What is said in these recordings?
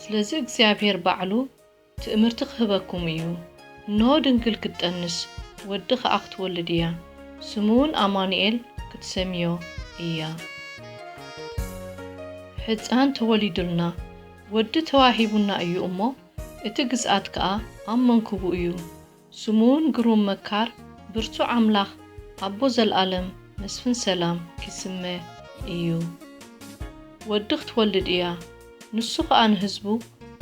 ስለዚ እግዚኣብሔር ባዕሉ ትእምርቲ ክህበኩም እዩ። እንሆ ድንግል ክትጠንስ፣ ወዲ ኸኣ ክትወልድ እያ፣ ስሙ እውን ኣማኑኤል ክትሰምዮ እያ። ሕፃን ተወሊዱልና፣ ወዲ ተዋሂቡና እዩ እሞ፣ እቲ ግዝኣት ከኣ ኣብ መንኩቡ እዩ። ስሙ እውን ግሩም መካር፣ ብርቱዕ ኣምላኽ፣ ኣቦ ዘልኣለም፣ መስፍን ሰላም ኪስመ እዩ። ወዲ ክትወልድ እያ፣ ንሱ ኸኣ ንህዝቡ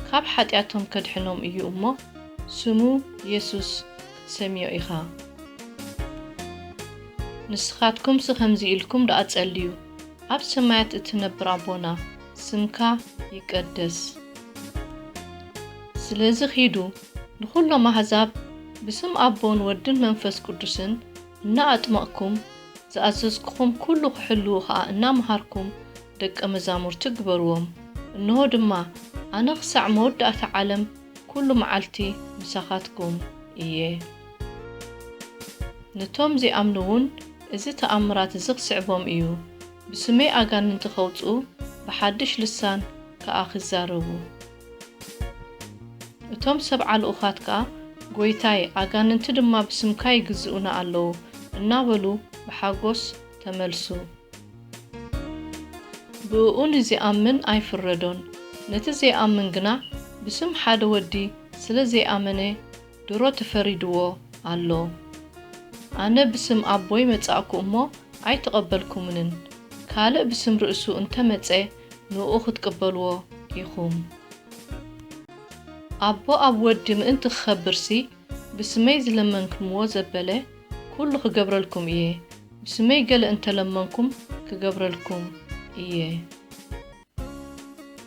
ካብ ሓጢኣቶም ከድሕኖም እዩ እሞ፣ ስሙ የሱስ ክትሰምዮ ኢኻ። ንስኻትኩምሲ ከምዚ ኢልኩም ደኣ ጸልዩ፣ ኣብ ሰማያት እትነብር ኣቦና፣ ስምካ ይቀደስ። ስለዚ ኺዱ፣ ንኹሎም ኣህዛብ ብስም ኣቦን ወድን መንፈስ ቅዱስን እናኣጥመቕኩም፣ ዝኣዘዝኩኹም ኩሉ ኺሕልዉ ኸኣ እናምሃርኩም ደቀ መዛሙርቲ ግበርዎም። እንሆ ድማ፣ ኣነ ኽሳዕ መወዳእታ ዓለም ኩሉ መዓልቲ ምሳኻትኩም እየ። ነቶም ዚኣምኑ እውን እዚ ተኣምራት እዚ ኺስዕቦም እዩ። ብስመይ ኣጋንንቲ ኸውጽኡ፣ ብሓድሽ ልሳን ከኣ ኺዛረቡ። እቶም ሰብዓ ልኡኻት ከኣ፣ ጐይታይ፣ ኣጋንንቲ ድማ ብስምካ ይግዝኡና ኣለዉ እናበሉ ብሓጎስ ተመልሱ። ብእኡ ንዚኣምን ኣይፍረዶን፣ ነቲ ዘይኣምን ግና ብስም ሓደ ወዲ ስለ ዘይኣመነ ድሮ ተፈሪድዎ ኣሎ። ኣነ ብስም ኣቦይ መጻእኩ እሞ ኣይተቐበልኩምንን፣ ካልእ ብስም ርእሱ እንተ መጸ ንእኡ ክትቅበልዎ ኢኹም። ኣቦ ኣብ ወዲ ምእንቲ ክኸብርሲ፣ ብስመይ ዝለመንክምዎ ዘበለ ኩሉ ክገብረልኩም እየ። ብስመይ ገለ እንተ ለመንኩም ክገብረልኩም እየ።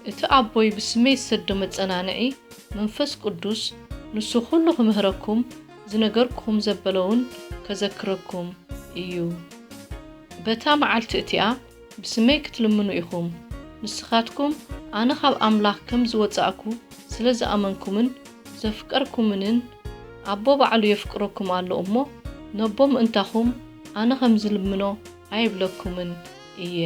እቲ ኣቦይ ብስመይ ዝሰዶ መጸናንዒ መንፈስ ቅዱስ፣ ንሱ ኩሉ ክምህረኩም፣ ዝነገርኩኹም ዘበለ እውን ከዘክረኩም እዩ። በታ መዓልቲ እቲኣ ብስመይ ክትልምኑ ኢኹም። ንስኻትኩም ኣነ ካብ ኣምላኽ ከም ዝወጻእኩ ስለ ዝኣመንኩምን ዘፍቀርኩምንን፣ ኣቦ ባዕሉ የፍቅረኩም ኣሎ እሞ፣ ነቦ ምእንታኹም ኣነ ከም ዝልምኖ ኣይብለኩምን እየ።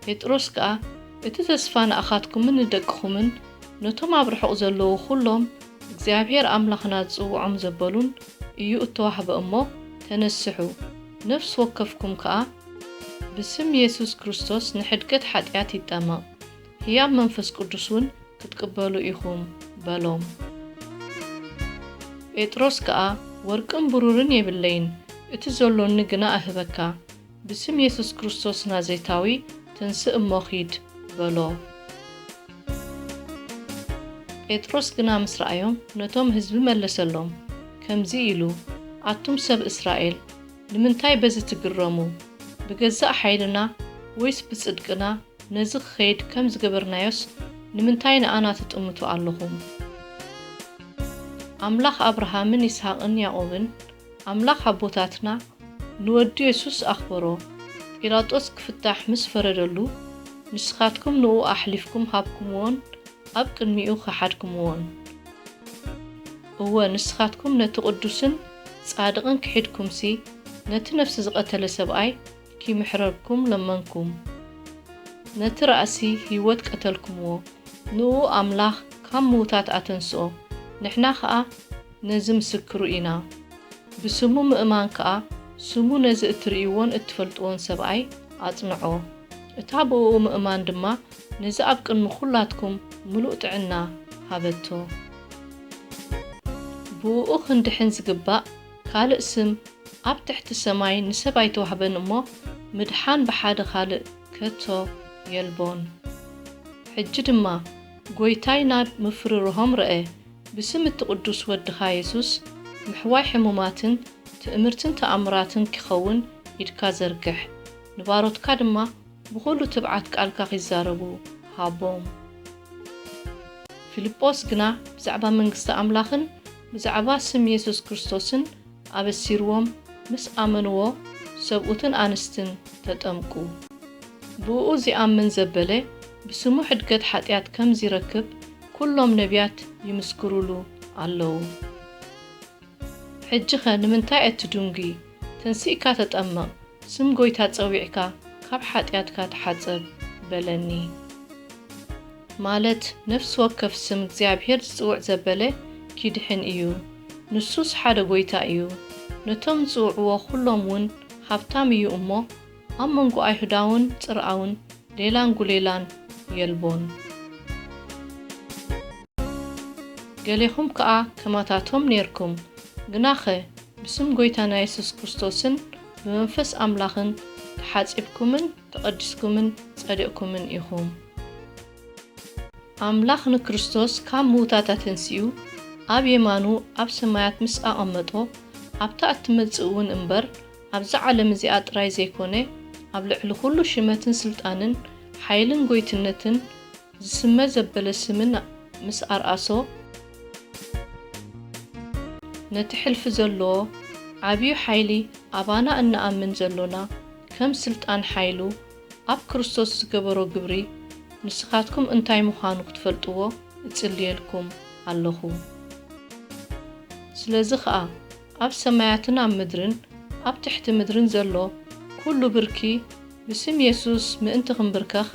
ጴጥሮስ ከኣ፣ እቲ ተስፋ ንኣኻትኩምን ንደቅኹምን ነቶም ኣብ ርሑቕ ዘለዉ ኹሎም፣ እግዚኣብሔር ኣምላኽና ዝጽውዖም ዘበሉን እዩ እተዋህበ እሞ፣ ተነስሑ፣ ነፍሲ ወከፍኩም ከኣ ብስም የሱስ ክርስቶስ ንሕድገት ሓጢኣት ይጠመቕ፣ ህያብ መንፈስ ቅዱስ እውን ክትቅበሉ ኢኹም በሎም። ጴጥሮስ ከኣ፣ ወርቅን ብሩርን የብለይን፣ እቲ ዘሎኒ ግና እህበካ፣ ብስም የሱስ ክርስቶስ ናዝሬታዊ ተንስእ እሞ ኺድ በሎ። ጴጥሮስ ግና ምስ ረኣዮም ነቶም ህዝቢ መለሰሎም፣ ከምዚ ኢሉ፣ ኣቱም ሰብ እስራኤል፣ ንምንታይ በዚ ትግረሙ? ብገዛእ ሓይልና ወይስ ብጽድቅና ነዚ ክኸይድ ከም ዝገበርናዮስ ንምንታይ ንኣና ትጥምቱ ኣለኹም? ኣምላኽ ኣብርሃምን ይስሃቅን ያዕቆብን፣ ኣምላኽ ኣቦታትና ንወዱ የሱስ ኣኽበሮ። ጲላጦስ ክፍታሕ ምስ ፈረደሉ፣ ንስኻትኩም ንኡ ኣሕሊፍኩም ሃብኩምዎን ኣብ ቅድሚኡ ኸሓድኩምዎን። እወ፣ ንስኻትኩም ነቲ ቅዱስን ጻድቕን ክሒድኩምሲ፣ ነቲ ነፍሲ ዝቐተለ ሰብኣይ ኪምሕረኩም ለመንኩም። ነቲ ራእሲ ህይወት ቀተልኩምዎ፣ ንኡ ኣምላኽ ካብ ምዉታት ኣተንስኦ፣ ንሕና ኸኣ ነዚ ምስክሩ ኢና። ብስሙ ምእማን ከኣ፣ ስሙ ነዚ እትርእይዎን እትፈልጥዎን ሰብኣይ ኣጽንዖ። እታ ብእኡ ምእማን ድማ፣ ነዚ ኣብ ቅድሚ ኹላትኩም ምሉእ ጥዕና ሃበቶ። ብእኡ ክንድሕን ዝግባእ ካልእ ስም ኣብ ትሕቲ ሰማይ ንሰብ ኣይተዋህበን እሞ፣ ምድሓን ብሓደ ካልእ ከቶ የልቦን። ሕጂ ድማ፣ ጐይታይ ናብ ምፍርርሆም ረኣ፣ ብስም እቲ ቅዱስ ወድኻ የሱስ፣ ምሕዋይ ሕሙማትን ትእምርትን ተኣምራትን ኪኸውን ኢድካ ዘርግሕ፣ ንባሮትካ ድማ ብኹሉ ትብዓት ቃልካ ኺዛረቡ ሃቦም። ፊልጶስ ግና ብዛዕባ መንግስቲ ኣምላኽን ብዛዕባ ስም የሱስ ክርስቶስን ኣበሲርዎም፣ ምስ ኣመንዎ፣ ሰብኡትን ኣንስትን ተጠምቁ። ብእኡ ዚኣምን ዘበለ፣ ብስሙ ሕድገት ሓጢኣት ከም ዚረክብ፣ ኩሎም ነቢያት ይምስክሩሉ ኣለዉ። ሕጂኸ ንምንታይ እትድንጒ? ተንሲእካ ተጠመቕ፣ ስም ጐይታ ጸዊዕካ ካብ ሓጢኣትካ ተሓጸብ። በለኒ። ማለት ነፍሲ ወከፍ ስም እግዚኣብሔር ዝጽውዕ ዘበለ ኪድሕን እዩ። ንሱስ ሓደ ጐይታ እዩ። ነቶም ዝጽውዕዎ ኹሎም እውን ሃብታም እዩ እሞ፣ ኣብ መንጎ ኣይሁዳውን ጽርኣውን ሌላን ጒሌላን የልቦን። ገሌኹም ከኣ ከማታቶም ኔርኩም። ግናኸ ብስም ጐይታና የሱስ ክርስቶስን ብመንፈስ ኣምላኽን ተሓጺብኩምን ተቐዲስኩምን ጸዲቕኩምን ኢኹም። ኣምላኽ ንክርስቶስ ካብ ምዉታት ኣተንሲኡ፣ ኣብ የማኑ ኣብ ሰማያት ምስ ኣቐመጦ፣ ኣብታ እትመጽእ እውን እምበር፣ ኣብዛ ዓለም እዚኣ ጥራይ ዘይኮነ፣ ኣብ ልዕሊ ኹሉ ሽመትን ስልጣንን ሓይልን ጐይትነትን ዝስመ ዘበለ ስምን ምስ ኣርኣሶ፣ ነቲ ሕልፊ ዘለዎ ዓብዩ ሓይሊ ኣባና እንኣምን ዘሎና ከም ስልጣን ሓይሉ ኣብ ክርስቶስ ዝገበሮ ግብሪ ንስኻትኩም እንታይ ምዃኑ ክትፈልጥዎ እጽልየልኩም ኣለኹ። ስለዚ ኸኣ ኣብ ሰማያትን ኣብ ምድርን ኣብ ትሕቲ ምድርን ዘሎ ኩሉ ብርኪ ብስም የሱስ ምእንቲ ኽንብርከኽ፣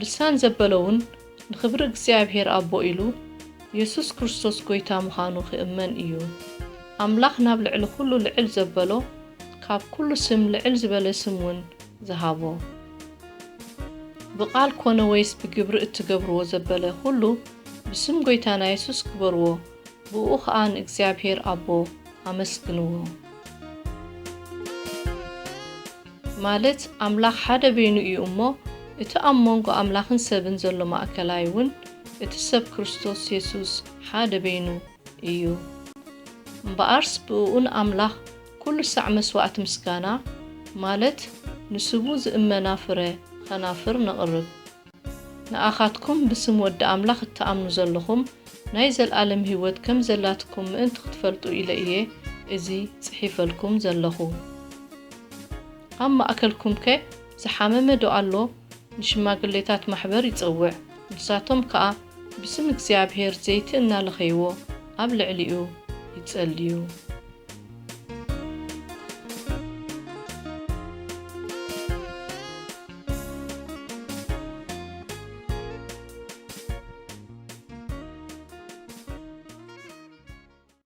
ልሳን ዘበለ እውን ንኽብሪ እግዚኣብሔር ኣቦ ኢሉ የሱስ ክርስቶስ ጐይታ ምዃኑ ኽእመን እዩ። ኣምላኽ ናብ ልዕሊ ኹሉ ልዕል ዘበሎ፣ ካብ ኩሉ ስም ልዕል ዝበለ ስም እውን ዝሃቦ። ብቓል ኮነ ወይስ ብግብሪ እትገብርዎ ዘበለ ኹሉ ብስም ጐይታና የሱስ ግበርዎ፣ ብእኡ ኸኣ ንእግዚኣብሔር ኣቦ ኣመስግንዎ። ማለት ኣምላኽ ሓደ በይኑ እዩ እሞ፣ እቲ ኣብ መንጎ ኣምላኽን ሰብን ዘሎ ማእከላይ እውን፣ እቲ ሰብ ክርስቶስ የሱስ ሓደ በይኑ እዩ። እምበኣርስ ብእኡ ንኣምላኽ ኩሉ ሳዕ መስዋእቲ ምስጋና፣ ማለት ንስቡ ዝእመና ፍረ ኸናፍር ነቕርብ። ንኣኻትኩም ብስም ወዲ ኣምላኽ እትኣምኑ ዘለኹም ናይ ዘልኣለም ህይወት ከም ዘላትኩም ምእንቲ ክትፈልጡ ኢለ እየ እዚ ጽሒፈልኩም ዘለኹ። ኣብ ማእከልኩምከ ዝሓመመ ዶ ኣሎ? ንሽማግሌታት ማሕበር ይጸውዕ፣ ንሳቶም ከኣ ብስም እግዚኣብሔር ዘይቲ እናለኸይዎ ኣብ ልዕሊኡ ይጸልዩ።